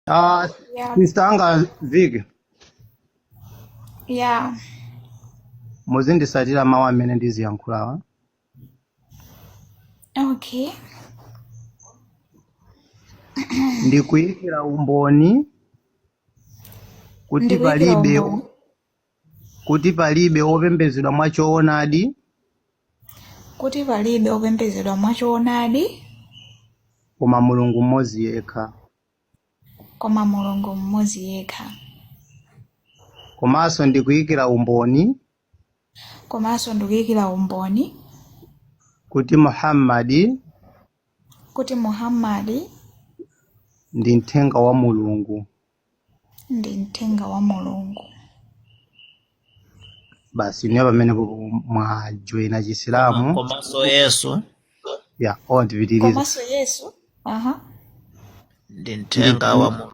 Ah, Yeah. sister anga Vicky, Yeah. muzindisatira mawu amene ndiziyankhulawa. Okay. Ndikuyikira umboni kuti Ndikuyikira palibe umboni kuti palibe wopembedzedwa mwachoonadi kuti palibe wopembedzedwa mwachoonadi koma Mulungu mmodzi yekha. koma Mulungu mmodzi yekha. Komanso ndikuyikira umboni Komanso ndikuyikira umboni kuti Muhammadi kuti Muhammadi ndi mthenga wa Mulungu. ndi mthenga wa Mulungu. Basi niyo pamene mwajoyina Chisilamu. Komanso Yesu Ya, oh, ndipitirize. Komanso Yesu, aha, ndi mthenga wa Mulungu.